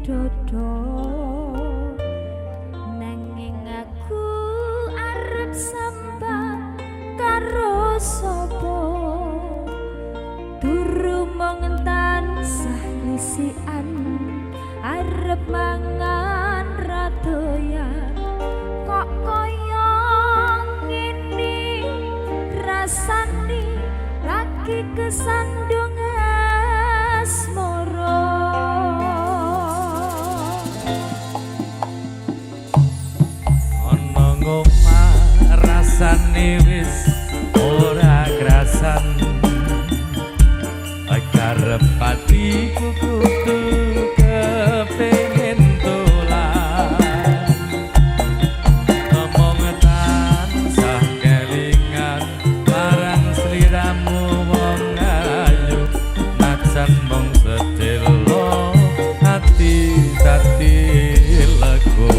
Dodo, nanging aku arep sambat karo sapa? Turu mung tansah risikan, arep mangan ra doyan. Kok kaya ngene rasane, lagi kesandung asmara. Ana ngomah rasane wis ora krasan, karep atiku kudu kepengin dolan. Omong tansah kelingan marang sliramu wong ayu, najan mung sedelo ati dadi lega.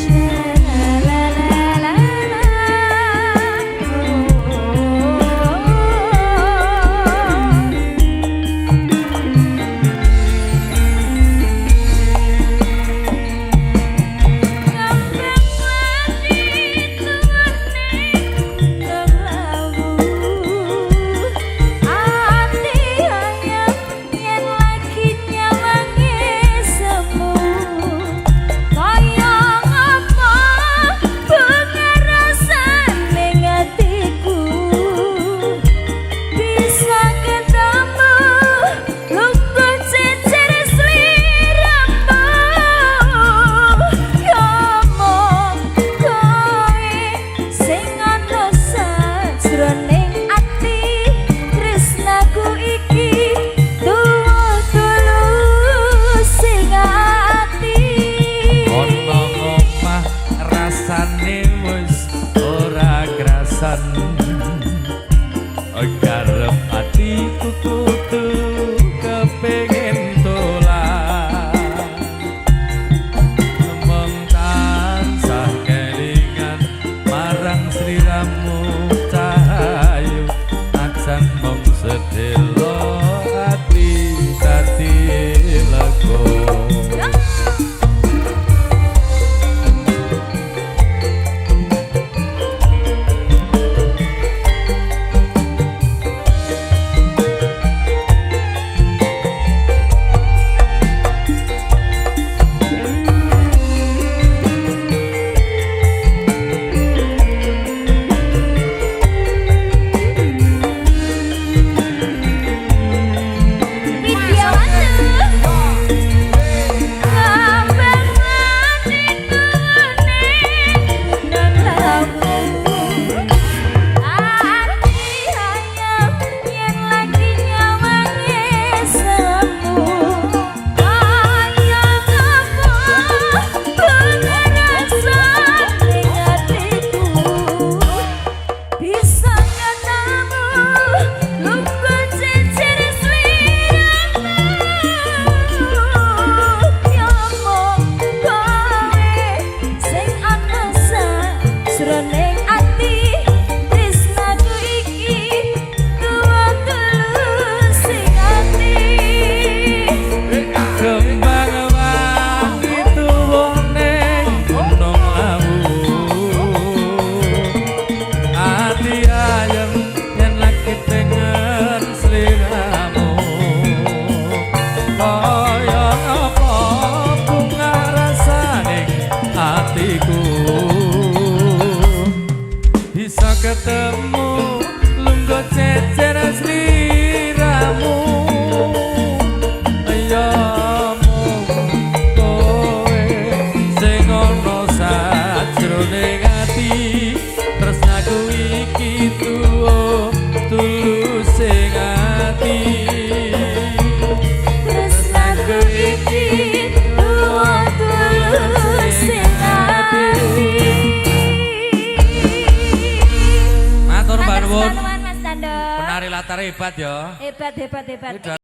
La la la la oh. Kembang mati tuwane nang lawu, ati ayem yen lagi nyawange semu. Kaya ngapa bunga rasane atiku, bisa ketemu lungguh jejer sliramu. Ya mung kowe sing ana sajroning ati, tresnaku iki tuwa tulus sing ati. Ana ngomah rasane wis ora krasan, karep atiku kudu kepengin dolan. Mung tansah kelingan marang sliramu cahayu, najan mung sedelo ati dadi lega. Widyawati. Kembang mati tuwane nang lawu, ati ayem yen lagi nyawange semu. Kaya ngapa bunga rasane atiku, bisa ketemu lungguh jejer sliramu. Ya mung kowe sing ana sajroning ati, tresnaku iki tuwa tulus sing ati. Kembang wangi tuwuh ning Gunung Lawu, ati ayem yen lagi pengen sliramu. Kaya apa bunga rasane atiku, bisa ketemu lungguh jejer sliramu. Ya mung kowe sing ana sajroning ati, tresnaku iki tuwa tulus sing ati. Tresnaku iki tuwa tulus sing ati. Matur nuwun. Mas Nando. Penari latar hebat ya. Hebat, hebat, hebat. Ini.